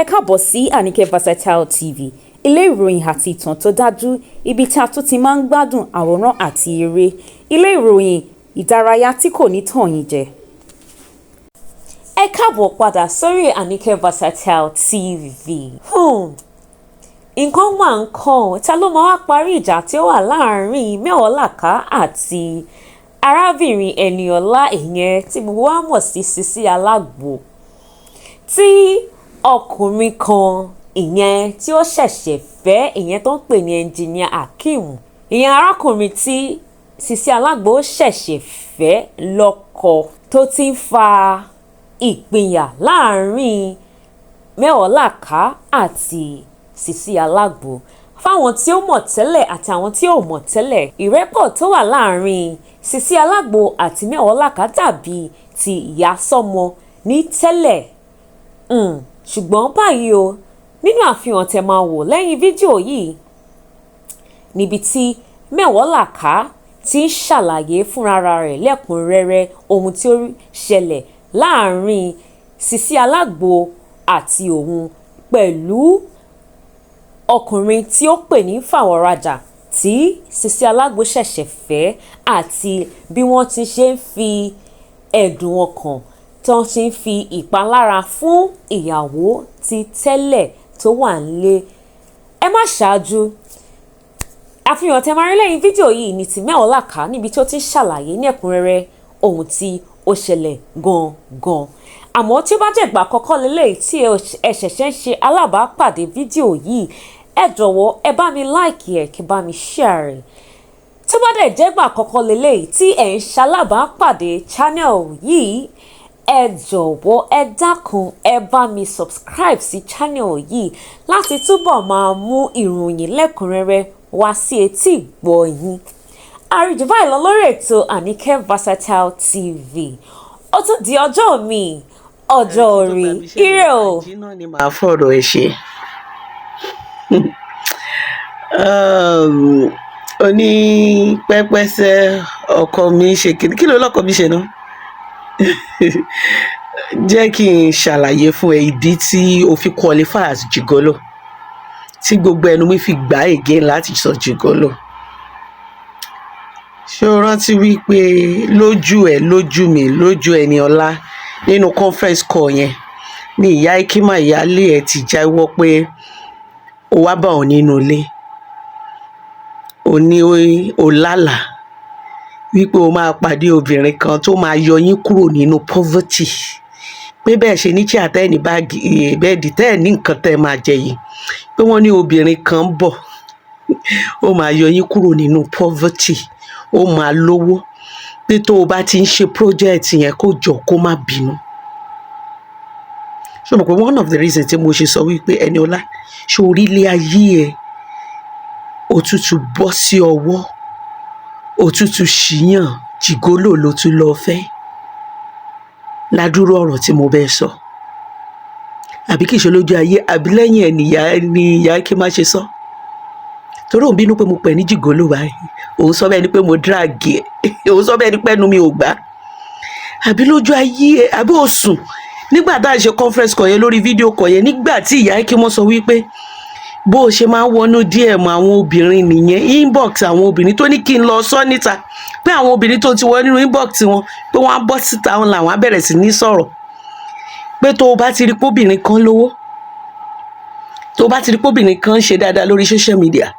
Ẹ káàbọ̀ sí Àníkẹ́ Versatile TV, ilé ìròyìn àti ìtàn tó dájú, ibi tí a tún ti máa ń gbádùn àwòrán àti eré, ilé ìròyìn ìdárayá tí kò ní tàn yín jẹ. Ẹ káàbọ̀ padà sórí Àníkẹ́ Versatile TV. Nǹkan wà ń kàn, ta ló máa wá parí ìjà tí ó wà láàárín Mewolaka àti arábìnrin Ẹniọlá, ìyẹn tí gbogbo wa mọ̀ sí Sisi Alágbo, tí ọkùnrin kan, ìyẹn tí ó ṣẹ̀ṣẹ̀ fẹ́, ìyẹn tó ń pè ní Engineer Akeem, ìyẹn arákùnrin tí Sisi Alágbo ṣẹ̀ṣẹ̀ fẹ́ lọ́kọ, tó ti ń fa ìpínyà láàrin Mewolaka àti Sisi Alágbo? Fáwọn tí ó mọ̀ tẹ́lẹ̀ àti àwọn tí ò mọ̀ tẹ́lẹ̀, ìrẹ́pọ̀ tó wà láàrin Sisi Alágbo àti Mewolaka dàbí ti ìyá sọ́mọ ní tẹ́lẹ̀. Ṣùgbọ́n báyìí o, nínú àfihàn tẹ́ máa wò lẹ́yìn fídíò yìí, níbi tí Mewolaka ti ń ṣàlàyé fúnra rẹ̀ lẹ́kùnrẹ́rẹ́ ohun tí ó ṣẹlẹ̀ láàrin Sisi Alágbo àti òun pẹ̀lú ọkùnrin tí ó pè ní Fàwọ̀rajà tí Sisi Alágbo ṣẹ̀ṣẹ̀ fẹ́, àti bí wọ́n ti ṣe ń fi ẹ̀dùn ọkàn tó ti ń fi ìpalára fún ìyàwó ti tẹ́lẹ̀ tó wà nílé. Ẹ má ṣáájú. Àfihàn tẹ́ máa rí lẹ́yìn fídíò yìí ní ti Mewolaka, níbi tí ó ti ń ṣàlàyé ní ẹ̀kúnrẹ́rẹ́ ohun tí ó ṣẹlẹ̀ gangan. Àmọ́ tí ó bá jẹ́ ìgbà àkọ́kọ́ lélẹ́yìí tí ẹ ṣẹ̀ṣẹ̀ ń ṣe alábàápàdé fídíò yìí, ẹ jọ̀wọ́, ẹ bá mi like ẹ̀, kí bá mi share rẹ̀. Tí ó bá dẹ̀ jẹ́ ìgbà àkọ́kọ́ lélẹ́yìí tí ẹ̀ ń ṣalábàápàdé channel yìí, ẹ jọ̀wọ́, ẹ dákun, ẹ bá mi subscribe sí channel yìí láti túbọ̀ máa mú ìròyìn lẹ́kùnrẹ́rẹ́ wá sí etí ìgbọ́ yín. Àríjù báyìí lọ lórí ètò Àníkẹ́ Versatile TV. Ó tún di ọjọ́ mi, ọjọ́ orí, ire o. Àjínà ni màá fọ̀rọ̀ ẹ̀ ṣe. Ó ní pẹ́pẹ́sẹ́ ọkọ mi ṣe kí kí ló lọ́kọ mi ṣe náà. Jẹ́ kí n ṣàlàyé fún ẹ ìdí tí o fi qualify as gigolo, tí gbogbo ẹnu mi fi gbà again láti sọ gigolo. Ṣé o rántí wípé lójú ẹ, lójú mi, lójú Ẹniọlá, nínú conference call yẹn ní ìyá Ikima, ìyáálé ẹ, ti jáwọ́ pé ó wá bá òun nínú ilé, ó ní ó lálàá wípé o máa pàdé obìnrin kan tó máa yọ yín kúrò nínú poverty, pé bẹ́ẹ̀ ṣe ní chair, tẹ́ ẹ̀ ní bag, bed, tẹ́ ẹ̀ ní nǹkan tẹ́ ẹ máa jẹ yìí, pé wọ́n ní obìnrin kan ń bọ̀, ó máa yọ yín kúrò nínú poverty, ó máa lówó, pé tó o bá ti ń ṣe project yẹn, kó jọ kó má bínú. Ṣé o mọ̀ pé one of the reasons tí mo ṣe sọ wípé Ẹniọlá, ṣé orílẹ̀ ayé ẹ̀ òtútù bọ́ sí ọwọ́ òtútù ṣìyàn, gigolo ló tún lọ fẹ́ ládùúrú ọ̀rọ̀ tí mo bẹ́ẹ̀ sọ, àbí kìí ṣe lójú ayé, àbí lẹ́yìn ẹ̀ nìyá ni ìyá kí má ṣe sọ, torí òun bínú pé mo pè ní gigolo báyìí. Òun sọ bẹ́ẹ̀ ni pé mo drag ẹ̀, òun sọ bẹ́ẹ̀ ni pé ẹnu mi ò gbà, àbí lójú ayé ẹ̀, àbí ó sùn nígbà tá à ń ṣe conference call yẹn lórí fídíò call yẹn, nígbà tí ìyá kí wọ́n sọ wípé bó o ṣe máa ń wọnú DM àwọn obìnrin nìyẹn, inbox àwọn obìnrin, tó ní kí n lọ sọ níta pé àwọn obìnrin tó ti wọ nínú inbox wọn, pé wọ́n á bọ́ síta, wọn làwọn á bẹ̀rẹ̀ sí ní sọ̀rọ̀, pé tó o bá ti rí póbìnrin kan lówó, tó o bá ti rí póbìnrin kan ń ṣe dáadáa lórí social media,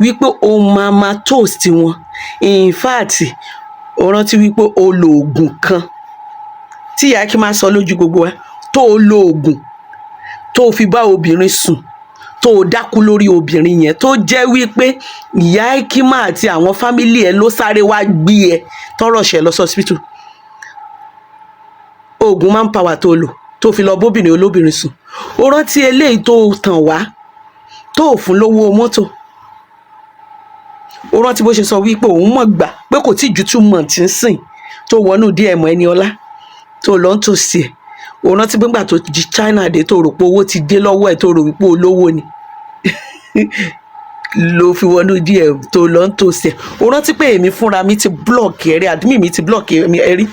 wípé o máa máa toast wọn. In fact, o rántí wípé o lo oògùn kan tí ìyá kí máa sọ lójú gbogbo wa, tó o lo oògùn tó o fi bá obìnrin sùn, tó o dákú lórí obìnrin yẹn, tó jẹ́ wípé ìyá Ikima àti àwọn family ẹ̀ ló sáré wá gbé ẹ tọrọ ṣẹ lọ sí hospital. Oògùn man power tó lò tó fi lọ bóbìnrin olóbìnrin sùn, o rántí eléyìí tó tàn wá, tó o fún lówó mọ́tò? O rántí bó ṣe sọ wípé òun mọ̀ gbà pé kò tí ju 2 months ń sìn tó wọnú DM Ẹniọlá tó lọ ń tòsí ẹ̀? O rántí pé ńgbà tó di China dé, tó rò pé owó ti dé lọ́wọ́ ẹ̀, tó rò wípé olówó ni, ló fi wọnú DM tó lọ ń tòsí ẹ̀? O rántí pé èmi fúnra mi ti block ẹ rí, admin mi ti block ẹ rí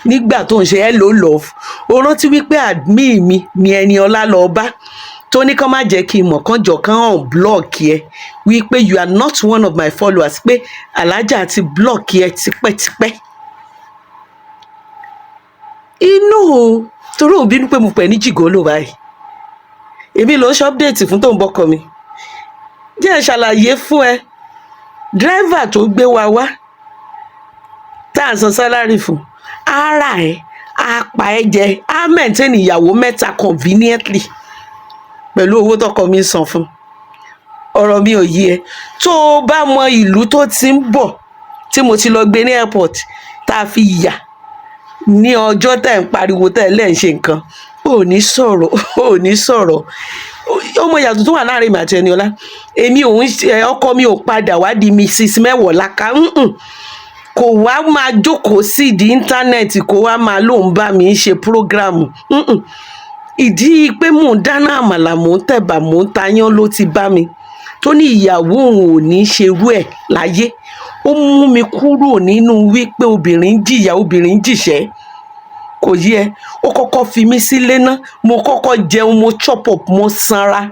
nígbà tó ń ṣe hello love? O rántí wípé admin mi ni Ẹniọlá lọ bá? Tó ní kán má jẹ́ kí n mọ̀, kán jọ kán hàn block ẹ, wípé you are not one of my followers, pé alájà ti block ẹ tipẹ́tipẹ́. Inú torí òun bínú pé mo pè ní gigolo báyìí. Èmi ló ń ṣe update fún tó ń bọ́kọ mi. Jẹ́ ẹ ṣàlàyé fún ẹ, driver tó gbé wa wá, tá à ń san salary fún ara ẹ, á pa ẹ jẹ, á maintain ìyàwó mẹ́ta conveniently pẹ̀lú owó tọkọ mi ń san fún. Ọ̀rọ̀ mi ò yé ẹ. Tó o bá mọ ìlú tó ti ń bọ̀, tí mo ti lọ gbé ní airport, tá a fi yà ní ọjọ́ tẹ̀ ń pariwo tẹ̀ lẹ́ ń ṣe nǹkan, ò ní sọ̀rọ̀, ò ní sọ̀rọ̀. Ó mọ ìyàtọ̀ tó wà láàrin èmi àti Ẹniọlá. Èmi ò ń ṣe, ọkọ mi ò padà wá di Mrs Mẹ́wọ̀láka. Kò wá máa jókòó sí ìdí internet, kó wá máa lóun bá mi ṣe program. Ìdí pé mò ń dáná àmàlà, mò ń tẹ̀bà, mò ń tayán ló ti bá mi, tó ní ìyàwó òun ò ní ṣerú ẹ̀ láyé. Ó mú mi kúrò nínú wípé obìnrin ń jìyà, obìnrin ń jìṣẹ́. Kò yé ẹ. Ó kọ́kọ́ fi mí sílé ná, mo kọ́kọ́ jẹun, mo chop up, mo sanra.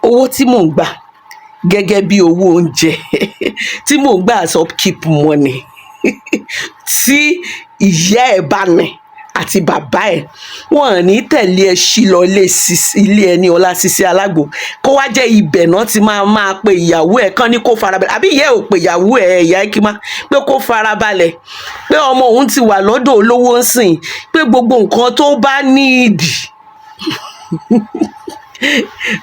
Owó tí mò ń gbà gẹ́gẹ́ bí owó oúnjẹ tí mò ń gbà as upkeep money, tí ìyá ẹ̀ bá ní àti bàbá ẹ̀, wọn ò ní tẹ̀lé ẹ sí lọ ilé Ẹniọlá Sisi Alágbo, kó wá jẹ́ ibẹ̀ náà ti máa máa pe ìyàwó ẹ̀ kán ní kó farabalẹ̀. Àbí ìyá ẹ̀ ò pe ìyàwó ẹ̀, ìyá Ekima, pé kó farabalẹ̀, pé ọmọ òun ti wà lọ́dọ̀ olówó ń sìn, pé gbogbo nǹkan tó bá níìdì,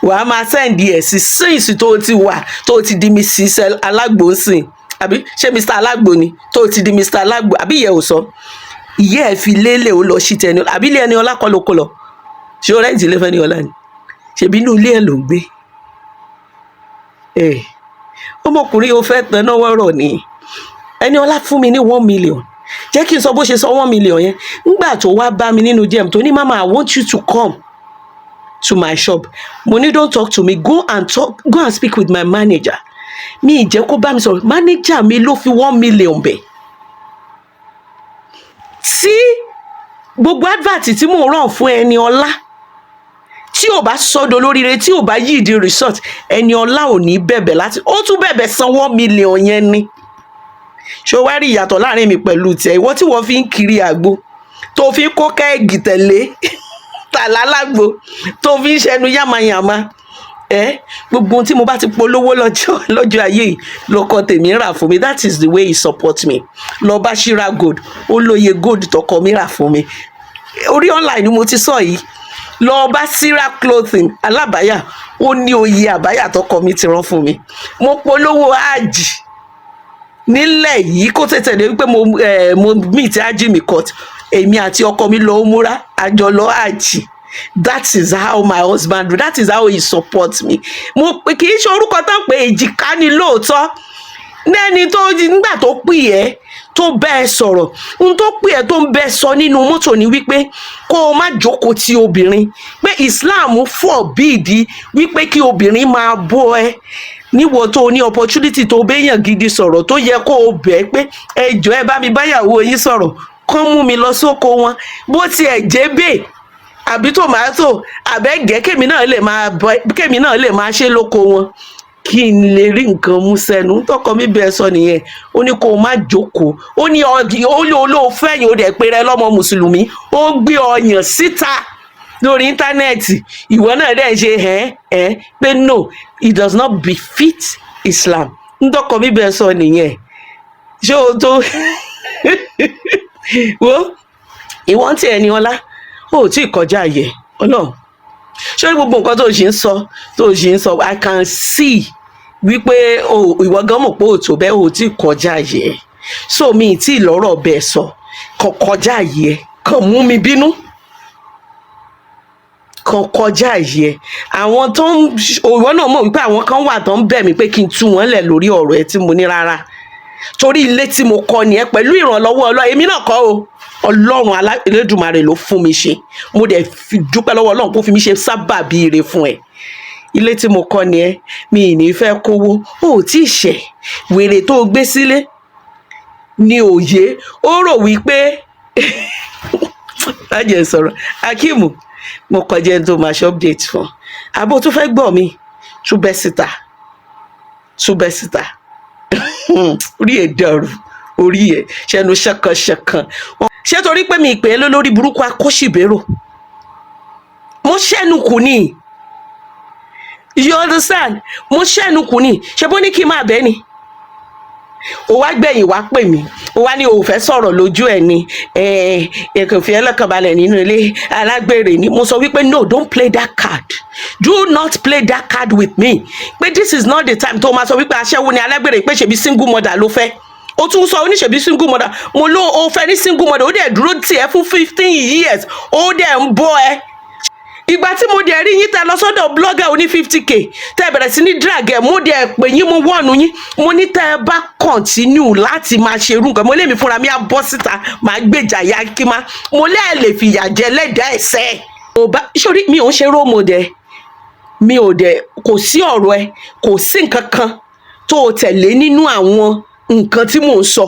wàá máa send ẹ̀ sí, since tó ti wà, tó ti di Mrs Alágbo ń sìn? Àbí ṣé Mr Alágbo ni, tó ti di Mr Alágbo? Àbí ìyẹn ò sọ? Ìyá ẹ̀ fi lélẹ̀, ó lọ sí tẹni. Àbí ilé Ẹniọlá kọ́ ló kó lọ? Ṣé o rent ilé fẹ́ Ẹniọlá ni? Ṣèbí inú ilé ẹ̀ ló ń gbé ẹ̀? Ọmọkùnrin yóò fẹ́ tán náà wọ́rọ̀ ni. Ẹniọlá fún mi ní 1 million. Jẹ́ kí n sọ bó ṣe sọ 1 million yẹn. Ńgbà tó wá bá mi nínú DM, tó ní, "Mama, I want you to come to my shop." Mo ní, "Don't talk to me, go and talk, go and speak with my manager." Mi ì jẹ́ kó bá mi sọ̀rọ̀. Manager mi ló fi 1 million bẹ̀. Tí gbogbo advert tí mò ń ràn fún Ẹniọlá, tí ò bá sọ́dọ̀ lóríire, tí ò bá yí ìdí result, Ẹniọlá ò ní bẹ̀bẹ̀ láti ó tún bẹ̀bẹ̀ san 1 million yẹn ni. Ṣé o wá rí ìyàtọ̀ láàrin mi pẹ̀lú tiẹ̀? Ìwọ tí wọ́n fi ń kiri àgbo, tó fi ń kó keg tẹ̀lé tàlálágbo, tó fi ń ṣẹnu yàmàyàmà ẹ, gbogbo ohun tí mo bá ti polówó lọ́jọ́ ayé yìí lọ́kọ tèmi rà fún mi. That is the way he support me. Lọ bá Shira Gold, ó lóye gold tọkọ mi rà fún mi. Orí online ni mo ti sọ yìí. Lọ bá Sira Clothing alábàáyà, ó ní oyè àbáyà tọkọ mi ti rán fún mi. Mo polówó áàjì nílẹ̀ yìí, kó tètè dé wípé mo meet ájì mi court. Èmi àti ọkọ mi lọ múra, àjọ lọ ájì. That is how my husband do, that is how he support me. Mo pé kì í ṣe orúkọ tán pé èjìká ni lóòótọ́ lẹ́ni tó nígbà tó pè ẹ́, tó bẹ́ ẹ sọ̀rọ̀. Ohun tó pè ẹ́, tó ń bẹ́ ẹ sọ nínú mọ́tò ni wípé kó o má jókòó ti obìnrin, pé Islam forbid wípé kí obìnrin máa bọ́ ẹ. Níwọ tó ní opportunity tó béèyàn gidi sọ̀rọ̀, tó yẹ kó o bẹ̀ ẹ́ pé ẹ jọ̀ọ́, ẹ bá mi báyàwó yín sọ̀rọ̀, kán mú mi lọ sóko wọn, bó tiẹ̀ jẹ́ bẹ́ẹ̀ àbí tòmátò àbẹ́gẹ́, kémi náà lè máa ṣe lóko wọn, kí n lè rí nǹkan mú sẹ́nu. Tọkọ mi bẹ́ẹ̀ sọ nìyẹn. Ó ní kó o má jókòó, ó ní ọdí, ó ní olóòfẹ́yìn, ó dẹ̀ pé rẹ lọ́mọ mùsùlùmí, ó gbé ọyàn síta lórí internet, ìwọ náà dẹ̀ ṣe ẹ̀ ẹ́ pé no, it does not befit Islam. Ntọkọ mi bẹ́ẹ̀ sọ nìyẹn. Ṣé o tó wo ìwọ́n tí Ẹniọlá ó tí ì kọjá yẹ Ọlọ́run? Ṣé gbogbo nǹkan tó o ṣì ń sọ, tó o ṣì ń sọ, I can see wípé o ìwọ gan mọ̀ pé ò tó bẹ́ẹ̀, ò tí ì kọjá yẹ. So mi ì tí ì lọ́rọ̀ bẹ́ẹ̀ sọ. Kàn kọjá yẹ, kàn mú mi bínú, kàn kọjá yẹ. Àwọn tó ń, ìwọ náà mọ̀ wípé àwọn kan wà tó ń bẹ̀ mí pé kí n tú wọn lẹ̀ lórí ọ̀rọ̀ ẹ, tí mo ní rárá, torí ilé tí mo kọ́ nìyẹn pẹ̀lú ìrànlọ́wọ́ Ọlọ́run. Èmi náà kọ́ o, Ọlọ́run Elédùmarè ló fún mi ṣe. Mo dẹ̀ fi dúpẹ́ lọ́wọ́ Ọlọ́run kó fi mi ṣe sábàbí ire fún ẹ. Ilé tí mo kọ́ ni ẹ, mi ì ní fẹ́ kówó. Ó ò tí ì ṣẹ̀. Wèrè tó gbé sílé ní òye, ó rò wípé lájẹ sọ̀rọ̀. Akeem, mo kọjá ẹni tó máa ṣe update fún. Àbó tún fẹ́ gbọ́ mi, tún bẹ́ síta, tún bẹ́ síta. Orí ẹ̀ dàrú, orí ẹ̀ ṣẹnu ṣankanṣankan. Ṣé torí pé mi ìpè é lólórí burúkú akóṣìbérò, mo ṣẹ́nu kù ni? You understand? Mo ṣẹ́nu kù ni. Ṣe bó ní kí n máa bẹ́ẹ̀ ni, ó wá gbẹ̀yìn wá pè mí, ó wá ní òun fẹ́ sọ̀rọ̀ lójú ẹ̀ ni, ẹ kò fi ẹlọ́kàn balẹ̀ nínú ilé, alágbèrè ni. Mo sọ wípé no, don't play that card, do not play that card with me, pé this is not the time tó máa sọ wípé aṣẹ́wó ni, alágbèrè, pé ṣèbí single mother ló fẹ́. Ó tún sọ oníṣèbí single mother. Mo ló o fẹ́ ní single mother, ó dẹ̀ dúró tì ẹ́ fún 15 years, ó dẹ̀ ń bọ́ ẹ. Ìgbà tí mo dẹ̀ rí yín tẹ́ lọ sọ́dọ̀ blogger oní 50K, tẹ́ bẹ̀rẹ̀ sí ní drag ẹ̀, mo dẹ̀ pè yín, mo warn yín. Mo ní tẹ́ ẹ bá continue láti máa ṣe irú nǹkan, mo lémi fúnra mi á bọ́ síta, máa gbèjà ya kí má mo lẹ́ẹ̀ lè fìyà jẹ lẹ́dàá ẹ̀sẹ̀. Ò bá sórí mi ò ń ṣe role model, mi ò dẹ̀ kò sí ọ̀rọ̀ ẹ, kò sí nǹkan kan tó o tẹ̀lé nínú àwọn nǹkan tí mò ń sọ.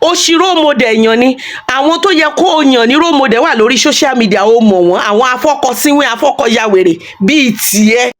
Ó ṣì role model yàn ni. Àwọn tó yẹ kó o yàn ní role model wà lórí social media, ó mọ̀ wọ́n, àwọn afọ́kọsínwín, afọ́kọyàwèrè bíi tiẹ̀.